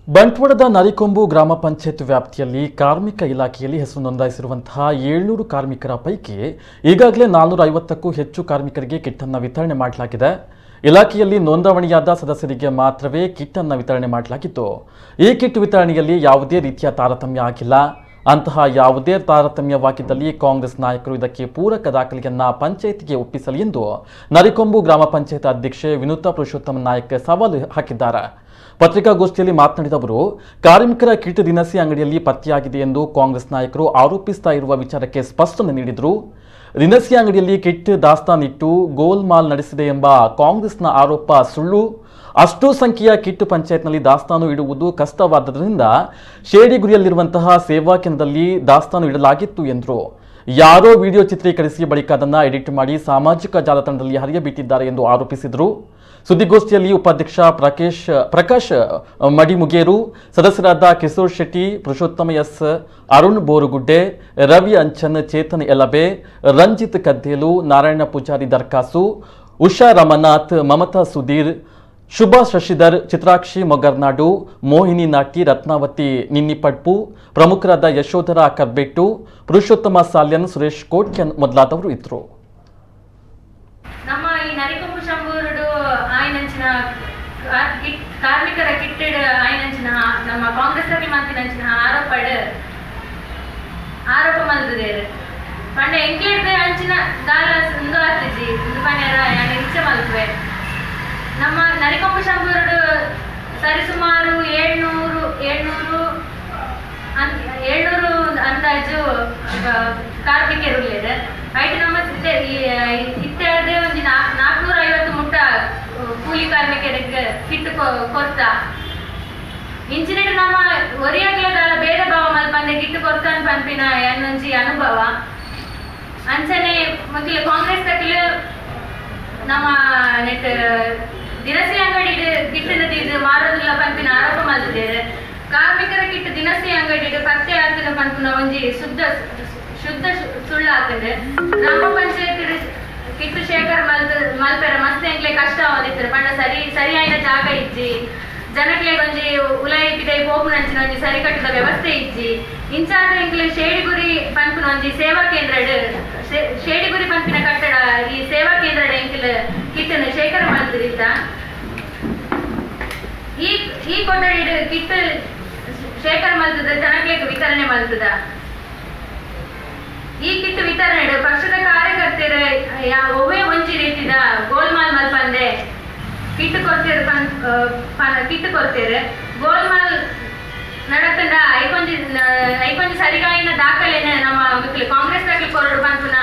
ಬಂಟ್ವಾಳದ ನರಿಕೊಂಬು ಗ್ರಾಮ ಪಂಚಾಯತ್ ವ್ಯಾಪ್ತಿಯಲ್ಲಿ ಕಾರ್ಮಿಕ ಇಲಾಖೆಯಲ್ಲಿ ಹೆಸರು ನೋಂದಾಯಿಸಿರುವಂತಹ 700 ಕಾರ್ಮಿಕರ ಪೈಕಿ ಈಗಾಗಲೇ 450ಕ್ಕೂ ಹೆಚ್ಚು ಕಾರ್ಮಿಕರಿಗೆ ಕಿಟ್ಟನ್ನು ವಿತರಣೆ ಮಾಡಲಾಗಿದೆ. ಇಲಾಖೆಯಲ್ಲಿ ನೋಂದಣಿಯಾದ ಸದಸ್ಯರಿಗೆ ಮಾತ್ರವೇ ಕಿಟ್ಟನ್ನು ವಿತರಣೆ ಮಾಡಲಾಗಿತ್ತು. ಈ ಕಿಟ್ ವಿತರಣೆಯಲ್ಲಿ ಯಾವುದೇ ರೀತಿಯ ತಾರತಮ್ಯ ಆಗಿಲ್ಲ. ಅಂತಹ ಯಾವುದೇ ತಾರತಮ್ಯವಾಗಿದ್ದಲ್ಲಿ ಕಾಂಗ್ರೆಸ್ ನಾಯಕರು ಇದಕ್ಕೆ ಪೂರಕ ದಾಖಲೆಯನ್ನ ಪಂಚಾಯತ್ಗೆ ಒಪ್ಪಿಸಲಿ ಎಂದು ನರಿಕೊಂಬು ಗ್ರಾಮ ಪಂಚಾಯತ್ ಅಧ್ಯಕ್ಷೆ ವಿನುತಾ ಪುರುಷೋತ್ತಮ ನಾಯಕ್ ಸವಾಲು ಹಾಕಿದ್ದಾರೆ. ಪತ್ರಿಕಾಗೋಷ್ಠಿಯಲ್ಲಿ ಮಾತನಾಡಿದ ಅವರು, ಕಾರ್ಮಿಕರ ಕಿಟ್ ದಿನಸಿ ಅಂಗಡಿಯಲ್ಲಿ ಪತ್ತೆಯಾಗಿದೆ ಎಂದು ಕಾಂಗ್ರೆಸ್ ನಾಯಕರು ಆರೋಪಿಸ್ತಾ ಇರುವ ವಿಚಾರಕ್ಕೆ ಸ್ಪಷ್ಟನೆ ನೀಡಿದರು. ದಿನಸಿ ಅಂಗಡಿಯಲ್ಲಿ ಕಿಟ್ ದಾಸ್ತಾನಿಟ್ಟು ಗೋಲ್ಮಾಲ್ ನಡೆಸಿದೆ ಎಂಬ ಕಾಂಗ್ರೆಸ್ನ ಆರೋಪ ಸುಳ್ಳು. ಅಷ್ಟು ಸಂಖ್ಯೆಯ ಕಿಟ್ ಪಂಚಾಯತ್ನಲ್ಲಿ ದಾಸ್ತಾನು ಇಡುವುದು ಕಷ್ಟವಾದ್ದರಿಂದ ಶೇಡಿಗುರಿಯಲ್ಲಿರುವಂತಹ ಸೇವಾ ಕೇಂದ್ರದಲ್ಲಿ ದಾಸ್ತಾನು ಇಡಲಾಗಿತ್ತು ಎಂದರು. ಯಾರೋ ವಿಡಿಯೋ ಚಿತ್ರೀಕರಿಸಿ ಬಳಿಕ ಅದನ್ನು ಎಡಿಟ್ ಮಾಡಿ ಸಾಮಾಜಿಕ ಜಾಲತಾಣದಲ್ಲಿ ಹರಿಯಬಿಟ್ಟಿದ್ದಾರೆ ಎಂದು ಆರೋಪಿಸಿದರು. ಸುದ್ದಿಗೋಷ್ಠಿಯಲ್ಲಿ ಉಪಾಧ್ಯಕ್ಷ ಪ್ರಕಾಶ್ ಮಡಿಮುಗೇರು, ಸದಸ್ಯರಾದ ಕಿಶೋರ್ ಶೆಟ್ಟಿ, ಪುರುಷೋತ್ತಮ ಎಸ್, ಅರುಣ್ ಬೋರುಗುಡ್ಡೆ, ರವಿ ಅಂಚನ್, ಚೇತನ್ ಯಲಬೆ, ರಂಜಿತ್ ಕದ್ದೇಲು, ನಾರಾಯಣ ಪೂಜಾರಿ ದರ್ಕಾಸು, ಉಷಾ ರಮನಾಥ್, ಮಮತಾ ಸುಧೀರ್, ಶುಭಾ ಶಶಿಧರ್, ಚಿತ್ರಾಕ್ಷಿ ಮೊಗರ್ನಾಡು, ಮೋಹಿನಿ ನಾಟಿ, ರತ್ನಾವತಿ ನಿನ್ನಿಪಡ್ಪು, ಪ್ರಮುಖರಾದ ಯಶೋಧರ ಕರ್ಬೆಟ್ಟು, ಪುರುಷೋತ್ತಮ ಸಾಲ್ಯನ್, ಸುರೇಶ್ ಕೋಟ್ಯನ್ ಮೊದಲಾದವರು ಇದ್ದರು. ನಮ್ಮ ಈ ನರಿಕೊಂಬು ಶಂಬೂರುಡು ಆಯ್ನಂಚಿನ ಕಾರ್ಮಿಕರ ಕಿಟ್ಟೆಡ್ ಆಯ್ನಂಚಿನ ನಮ್ಮ ಕಾಂಗ್ರೆಸ್ ಮಂತಿನಂಚಿನ ಆರೋಪಡ್ ಆರೋಪ ಮಲ್ತದೇರು. ಪಂಡ ಎಂಕ್ಲೆಡ್ದ್ ಅಂಚಿನ ದಾಲ ಉಂದು ಆತಿಜಿ. ಉಂದು ಪನ್ಯರ ಯಾನ್ ಇಚ್ಛೆ ಮಲ್ಪುವೆ. ನಮ್ಮ ನರಿಕೊಂಬು ಶಂಬೂರುಡು ಸರಿಸುಮಾರು 700 ಅಂದಾಜು ಕಾರ್ಮಿಕರು ಉಲ್ಲೆರ್. ಐಟ್ ನಮ್ಮ ಇತ್ತೆ ಅದೇ ಒಂಜಿ 450 ಮುಟ್ಟ ಕೂಲಿ ಕಾರ್ಮಿಕರಿಗೆ ಕಿಟ್ಟು ಕೊರ್ತ. ಇಂಚಿನೆಟ್ ನಮ್ಮ ಒರಿಯಾಗ್ಲ ದಾಲ ಭೇದ ಭಾವ ಮಲ್ಪಂದೆ ಕಿಟ್ಟು ಕೊರ್ತಾನ್ ಪನ್ಪಿನ ಎನ್ನೊಂಜಿ ಅನುಭವ. ಅಂಚನೆ ಮೊದಲು ಕಾಂಗ್ರೆಸ್ ತಕ್ಲು ನಮ್ಮ ನೆಟ್ ದಿನಸಿ ಅಂಗಡಿ ಕಿಟ್ಟಿನ ಇದು ಮಾರೋದಿಲ್ಲ ಪನ್ಪಿನ ಆರೋಪ ಮಲ್ತಿದ್ದೇವೆ. ಕಾರ್ಮಿಕರ ಕಿಟ್ಟು ದಿನಸಿ ಅಂಗಡಿ ಪತ್ತೆ ಆತನ ಪನ್ಪಿನ ಒಂಜಿ ಶುದ್ಧ ಶುದ್ಧ ಸುಳ್ಳು ಆತಂದೆ. ಗ್ರಾಮ ಪಂಚಾಯತ್ ಕಿಟ್ಟು ಶೇಖರ್ ಮಲ್ಪೆರ ಮಸ್ತ್ ಎಂಕ್ಲೆ ಕಷ್ಟ ಆವೊಂದಿತ್ತೆರ್. ಪಂಡ ಸರಿಯಾಯಿನ ಜಾಗ ಇಜ್ಜಿ, ಜನಕ್ಲೆಗ್ ಒಂಜಿ ಉಲಯಿ ಪಿದಯಿ ಪೋಪುನಂಚಿನ ಒಂಜಿ ಸರಿಕಟ್ಟದ ವ್ಯವಸ್ಥೆ ಇಜ್ಜಿ. ಇಂಚಾದ ಎಂಕ್ಲೆ ಶೇಡಿಗುರಿ ಪನ್ಪಿನ ಒಂಜಿ ಸೇವಾ ಕೇಂದ್ರಡ್ ಶೇಡಿಗುರಿ ಪನ್ಪಿನ ಕಟ್ಟಡ ಈ ಸೇವಾ ಕೇಂದ್ರಡ್ ಎಂಕ್ಲೆ ಕಿಟ್ಟನ್ನು ಶೇಖರ ಮಲ್ತಿರಿತ್ತ. ಈ ಈ ಕೊಠಡಿ ಕಿಟ್ಟು ಶೇಖರ ಮಲ್ತದ ಜನಕ್ಲೆಗ್ ವಿತರಣೆ ಮಲ್ತದ. ಈ ಕಿಟ್ಟು ವಿತರಣೆ ಪಕ್ಷದ ಕಾರ್ಯಕರ್ತರ ಒವ್ವೇ ಒಂಜಿ ರೀತಿದ ಗೋಲ್ಮಾಲ್ ಮಲ್ಪಂದೆ ಕಿಟ್ಟು ಕೊರ್ತೆರ್. ಕಿಟ್ಟು ಕೊರ್ತೆರ್. ಗೋಲ್ಮಾಲ್ ನಡತಂಡ ಐಕೊಂಜಿ ಐಕೊಂಜಿ ಸರಿಗಾಯಿನ ದಾಖಲೆನ ನಮ್ಮ ಕಾಂಗ್ರೆಸ್ ದಾಖಲೆ ಕೊರಡು ಪನ್ಪುನ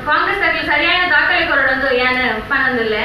ಕಾಂಗ್ರೆಸ್ ದಾಖಲೆ ಸರಿಯಾದ ದಾಖಲೆ ಕೊರಡೊಂದು ಯಾನ್ ಪನೊಂದುಲ್ಲೆ.